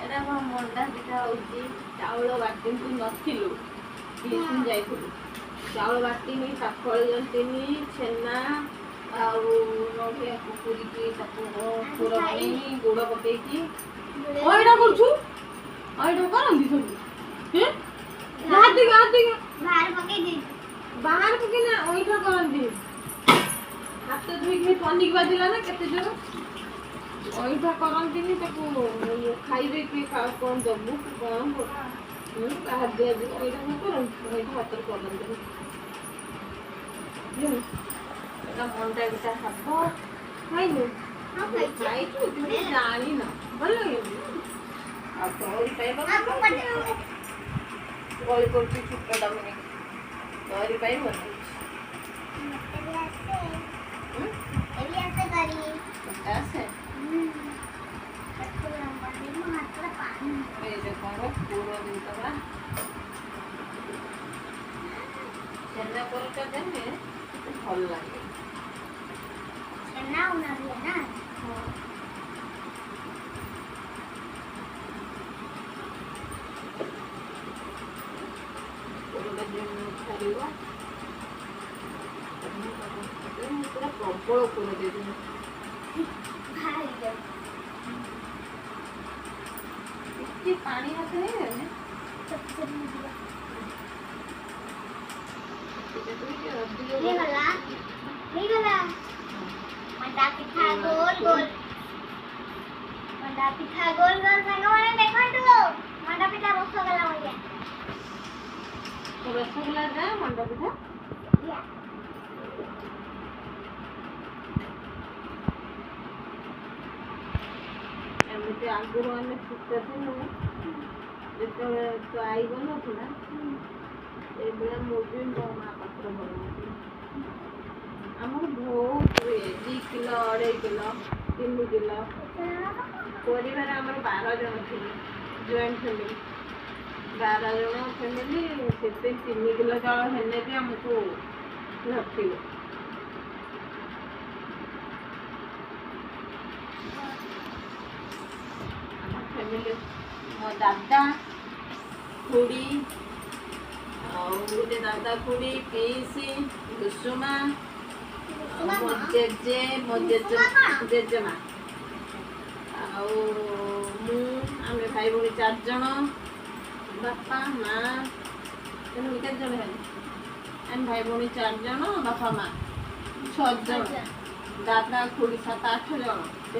ଏଇଟା କଣ ମଣ୍ଡା ପିଠା ହଉଛି। ଚାଉଳ ବାଟିଙ୍କୁ ନଥିଲୁ, ଟିଉସନ ଯାଇଥିଲୁ। ଚାଉଳ ବାଟିନି, ପାଖଳି ଜନ୍ତିନି, ଛେନା ଆଉ ନଡ଼ିଆକୁ ପୁରିକି ତାକୁ ପୁର ବନେଇନି, ଗୁଡ଼ ପକେଇକି। ଅଇଠା କରୁଛୁ? ଅଇଠା କରନ୍ତି ସବୁ। ହାତ ହାତ। ବାହାରେ ପକେଇ ଦେଇଛି। ବାହାରେ ପକେଇନା, ଅଇଠା କରନ୍ତି। ହାତ ଧୋଇକି ପନିକି ବାଜିଲା ନା କେତେ ଜୋର। ଅଇଠା କରନ୍ତିନି ତାକୁ। ଖାଇବେ କି କଣ ଦବୁ କି କଣ ବାହାର ଦିଆଯିବ। ଅଇଠା କଣ କରନ୍ତି? ଅଇଠା ହାତରେ କରନ୍ତିନି। ଏଟା ମଣ୍ଡା ପିଠା ହବ। ଖାଇନୁ? ହଁ, ଖାଇଛି। ଖାଇଛୁ କିନ୍ତୁ ଜାଣିନ। ଭଲ ଲାଗେନି ଆଉ ତୋରି ପାଇଁ। ଆଉ ମୁଁ କରିଦେବି। ଗଳି ପଡୁଛି ଛୋଟଟାକୁ ନେଇକି। ତୋରି ପାଇଁ ବନଉଛି। ମତେ ବି ଆସେ। ହୁଁ? ମତେ ବି ଆସେ କରି। ତୋତେ ଆସେ? ତାକୁ ଲମ୍ବା ମୋ ହାତରେ ପାଣି। ଏଇ ଦେଖ, ପୁର ଦେଇଦବା। ଛେନା ପରଟା ଦେଲେ ଭଲ ଲାଗେ। ଛେନା ଆଉ ନଡ଼ିଆ ନା? ହଁ। ପୁରଟା ଯେମିତି ଛାଡ଼ିବ, ମୁଁ ପୁରା ପ୍ରବଳ ପୁର ଦେଇଦେବି। ବାହାରି ଯାଉଛି। ଟିକେ ପାଣି ହାତ ହେଇଗଲେ ଛୋଟ ଛୋଟ ହେଇଯିବ। ଟିକେ ଟିକେ ଅଧିକ। ହେଇଗଲା, ହେଇଗଲା। ମଣ୍ଡା ପିଠା ଗୋଲ ଗୋଲ, ମଣ୍ଡା ପିଠା ଗୋଲ ଗୋଲ। ସାଙ୍ଗମାନେ, ଦେଖନ୍ତୁ, ମଣ୍ଡା ପିଠା ରସଗୋଲା ଭଳିଆ। ରସଗୋଲା ଯା ମଣ୍ଡା ପିଠା। ୟା। ଏମିତି ଆଗରୁ ଆମେ ଛୋଟ ଥିଲୁ ଯେତେବେଳେ, ତୋ ଆଈ ବନଉଥିଲା, ଏଇଭଳିଆ ମୁଁ ବି ମୋ ମା ପାଖରେ ବନଉଥିଲି। ଆମର ବହୁତ ହୁଏ, 2 କିଲୋ, 2.5 କିଲୋ, 3 କିଲୋ। ପରିବାର ଆମର 12 ଜଣ ଥିଲେ, ଜଏଣ୍ଟ ଫ୍ୟାମିଲି, 12 ଜଣ ଫ୍ୟାମିଲି। ସେଥିପାଇଁ 3 କିଲୋ ଚାଉଳ ହେଲେ ବି ଆମକୁ ନଥିବ। ଆମ ଫ୍ୟାମିଲି ମୋ ଦାଦା, ଖୁଡ଼ି, ଆଉ ଗୋଟେ ଦାଦା, ଖୁଡ଼ି, ପିଇସି, ଦୁଷୁମା, ଆଉ ମୋ ଜେଜେ, ମୋ ଜେଜେ, ଜେଜେମା ଆଉ ମୁଁ, ଆମେ ଭାଇ ଭଉଣୀ ଚାରି ଜଣ। ବାପା ମା ତେଣୁ କେତେ ଜଣ ହେଲେ? ଆମେ ଭାଇ ଭଉଣୀ ଚାରି ଜଣ, ବାପା ମା ଛଅ ଜଣ, ଦାଦା ଖୁଡ଼ି ସାତ ଆଠ ଜଣ। ସେ